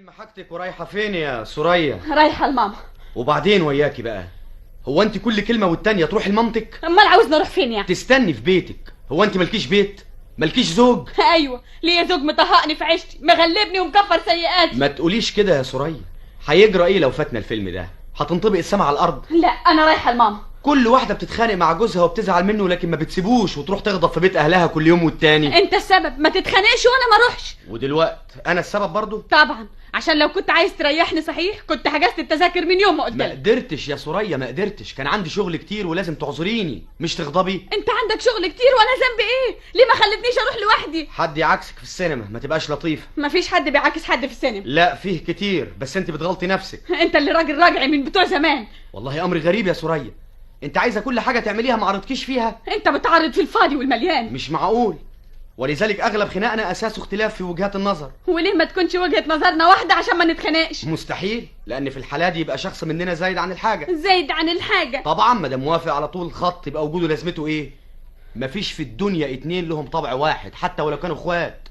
بتلم حاجتك ورايحه فين يا سوريا؟ رايحة لماما. وبعدين وياكي بقى، هو انت كل كلمة والتانية تروحي لمامتك؟ امال عاوزني اروح فين يعني؟ تستني في بيتك. هو انت مالكيش بيت؟ مالكيش زوج؟ ايوه ليا زوج مطهقني في عيشتي، مغلبني ومكفر سيئاتي. ما تقوليش كده يا سوريا، هيجرى ايه لو فاتنا الفيلم ده؟ هتنطبق السما على الارض. لا انا رايحة لماما. كل واحدة بتتخانق مع جوزها وبتزعل منه، لكن ما بتسيبوش وتروح تغضب في بيت اهلها كل يوم والتاني. انت السبب، ما تتخانقش وانا ما اروحش. ودلوقتي انا السبب برضو؟ طبعا، عشان لو كنت عايز تريحني صحيح كنت حجزت التذاكر من يوم ما قلت لك. ما قدرتش يا سوريا، ما قدرتش، كان عندي شغل كتير ولازم تعذريني، مش تغضبي. انت عندك شغل كتير وانا ذنبي ايه؟ ليه ما خلتنيش اروح لوحدي؟ حد يعاكسك في السينما، ما تبقاش لطيفة. ما فيش حد بيعاكس حد في السينما. لا فيه كتير، بس انت بتغلطي نفسك. انت اللي راجل راجعي من بتوع زمان. والله امر غريب يا سوريا، انت عايزه كل حاجة تعمليها ما عرضتكيش فيها. انت بتعرض في الفاضي والمليان. مش معقول، ولذلك اغلب خناقنا اساسه اختلاف في وجهات النظر. وليه ما تكونش وجهه نظرنا واحدة عشان ما نتخانقش؟ مستحيل، لان في الحالة دي يبقى شخص مننا زايد عن الحاجة. زايد عن الحاجة؟ طبعا، ما دام موافق على طول الخط يبقى وجوده لازمته ايه؟ مفيش في الدنيا اتنين لهم طبع واحد حتى ولو كانوا اخوات.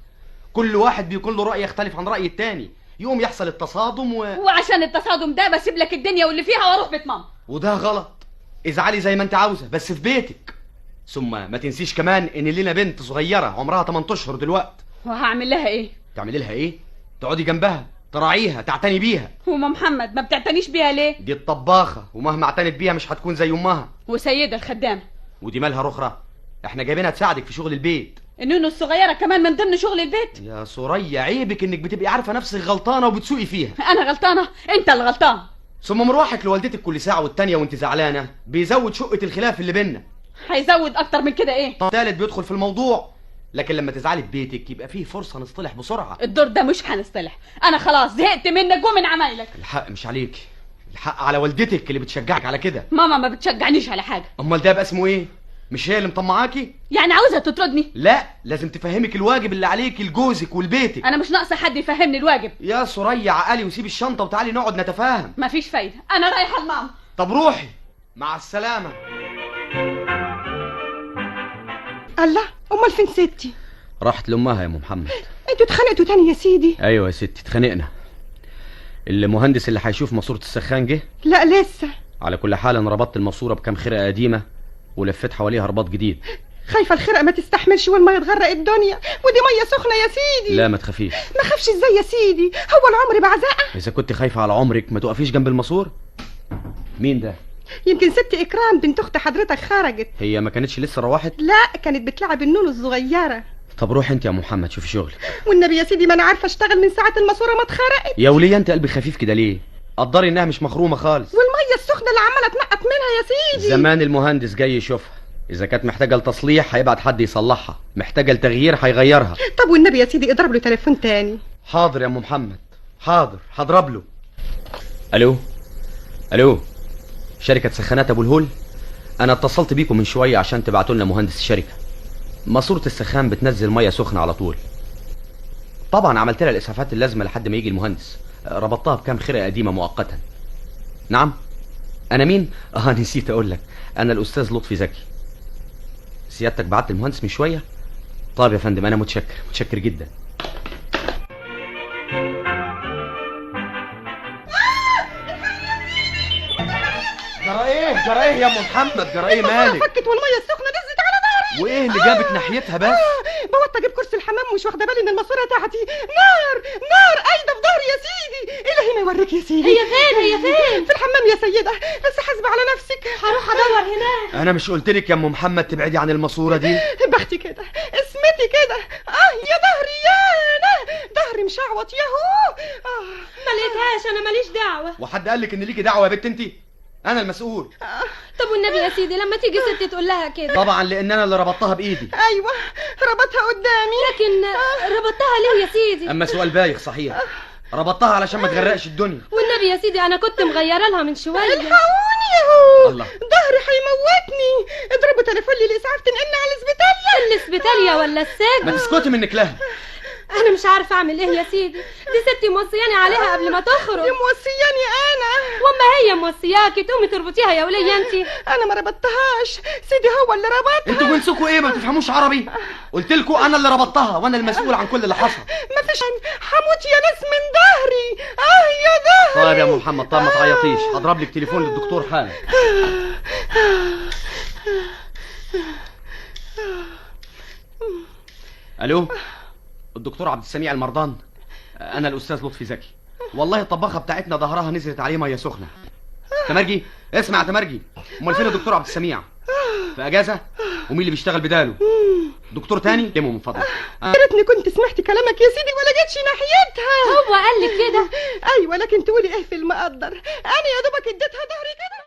كل واحد بيكون له راي يختلف عن راي التاني، يقوم يحصل التصادم وعشان التصادم ده بسيب لك الدنيا واللي فيها واروح بيت ماما. وده غلط. ازعلي زي ما انت عاوزه بس في بيتك. ثم ما تنسيش كمان ان لينا بنت صغيرة عمرها 8 اشهر دلوقتي. وهعمل لها ايه؟ تعملي لها ايه؟ تقعدي جنبها، تراعيها، تعتني بيها. وما محمد ما بتعتنيش بيها ليه؟ دي الطباخه، ومهما اعتنت بيها مش هتكون زي امها. وسيده الخدامة. ودي مالها رخره؟ احنا جايبينها تساعدك في شغل البيت. النونو الصغيرة كمان من ضمن شغل البيت؟ يا سوريا عيبك انك بتبقي عارفه نفسك غلطانة وبتسوقي فيها. انا غلطانة؟ انت اللي غلطان. ثم مروحك لوالدتك كل ساعة والتانية وانت زعلانة بيزود شقه الخلاف اللي بينا. هيزود اكتر من كده ايه؟ ثالث بيدخل في الموضوع. لكن لما تزعلي في بيتك يبقى فيه فرصة نصطلح بسرعة. الدور ده مش هنصطلح، انا خلاص زهقت منك ومن عمايلك. الحق مش عليك، الحق على والدتك اللي بتشجعك على كده. ماما ما بتشجعنيش على حاجة. امال ده بقى اسمه ايه؟ مش هي اللي مطمعاكي؟ يعني عاوزه تطردني؟ لا، لازم تفهمك الواجب اللي عليكي لجوزك ولبيتك. انا مش ناقصه حد يفهمني الواجب. يا سوريا عقلي وسيب الشنطة وتعالي نقعد نتفاهم. مفيش فايده، انا رايحة لماما. طب روحي، مع السلامة. الله، امال فين ستي؟ راحت لامها يا ام محمد. انتوا اتخانقتوا تاني يا سيدي؟ ايوه يا ستي اتخانقنا. المهندس اللي هيشوف ماسوره السخان جه؟ لا لسه. على كل حال انا ربطت الماسورة بكام خرقه قديمة ولفيت حواليها رباط جديد. خايفة الخرقة ما تستحملش والمية تغرق الدنيا، ودي مية سخنة يا سيدي. لا ما تخافيش. ما خافش ازاي يا سيدي؟ هو العمر بعزقه؟ اذا كنت خايفة على عمرك ما تقفيش جنب الماسورة. مين ده؟ يمكن ست اكرام بنت اخت حضرتك خرجت. هي ما كانتش لسه روحت؟ لا كانت بتلعب النونو الصغيرة. طب روح انت يا محمد شوفي شغلك. والنبي يا سيدي ما انا عارفه اشتغل من ساعة الماسورة ما اتخرقت. يا وليه انت قلبي خفيف كده ليه؟ قدري انها مش مخرومه خالص. والمية السخنة اللي عماله تنقط منها يا سيدي. زمان المهندس جاي يشوفها، اذا كانت محتاجه لتصليح هيبعت حد يصلحها، محتاجه لتغيير هيغيرها. طب والنبي يا سيدي اضرب له تليفون تاني. حاضر يا ام محمد، حاضر، هضرب له. الو الو، شركة سخانات ابو الهول، انا اتصلت بيكم من شوية عشان تبعتوا لنا مهندس الشركة. ماسوره السخان بتنزل مية سخنة على طول. طبعا عملت لها الاسعافات اللازمة لحد ما يجي المهندس، ربطتها بكام خرقه قديمة مؤقتا. نعم؟ انا مين؟ نسيت اقول لك، انا الاستاذ لطفي زكي. سيادتك بعت المهندس من شوية؟ طيب يا فندم انا متشكر، متشكر جدا. جرى ايه؟ جرى ايه يا ام محمد؟ جرى ايه مالك؟ فكت والمية السخنة نزلت على ظهري. وايه اللي جابت ناحيتها بس؟ بوطت اجيب كرسي الحمام ومش واخده بالي ان الماسورة تحتي. نار نار قايدة في ظهري يا سيدي. الهي ما يوريك يا سيدي. هي فين؟ هي فين؟ في الحمام يا سيده، بس حاسبه على نفسك. هروح ادور هناك. انا مش قلت لك يا ام محمد تبعدي عن الماسورة دي؟ بختي كده، اسمتي كده. يا ظهري، يا انا ظهري مشعوط ياهو. ما لقيتهاش، انا ماليش دعوه. وحد قال لك ان ليكي دعوه يا بنت انت؟ انا المسؤول. طب والنبي يا سيدي لما تيجي ستي تقول لها كده. طبعا لان انا اللي ربطتها بايدي. ايوه ربطها قدامي. لكن ربطتها ليه يا سيدي؟ اما سؤال بايخ صحيح. ربطتها علشان ما تغرقش الدنيا. والنبي يا سيدي انا كنت مغيرة لها من شوية. الحقوني ياهو، ظهري هيموتني. اضربوا تليفون للاسعاف تنقلنا على الاسبيتاليا. الاسبيتاليا ولا السجن؟ ما تسكتي منك لها. انا مش عارفه اعمل ايه يا سيدي، دي ستي موصياني عليها قبل ما تخرج. دي موصياني انا؟ واما هي موصياكي تقومي تربطيها يا وليه انت. انا ما ربطتهاش، سيدي هو اللي ربطها. انتوا جنسكوا ايه؟ ما بتفهموش عربي؟ قلت لكم انا اللي ربطتها وانا المسؤول عن كل اللي حصل. ما فيش، هموت يا ناس من ظهري. طيب يا ام محمد، طب ما تعيطيش، هضرب لك تليفون للدكتور حالا. الو، الدكتور عبد السميع المرضان، انا الاستاذ لطفي زكي. والله الطباخه بتاعتنا ظهرها نزلت عليه مية سخنة. تمرجي، اسمع يا تمرجي، امال فين الدكتور عبد السميع؟ في اجازه؟ ومين اللي بيشتغل بداله؟ دكتور تاني؟ كلمة من فضلك. يا ريتني كنت سمعت كلامك يا سيدي ولا جيتش ناحيتها. هو قال لك كده؟ ايوه، لكن تقولي ايه في المقدر، انا يا دوبك اديتها ظهري كده.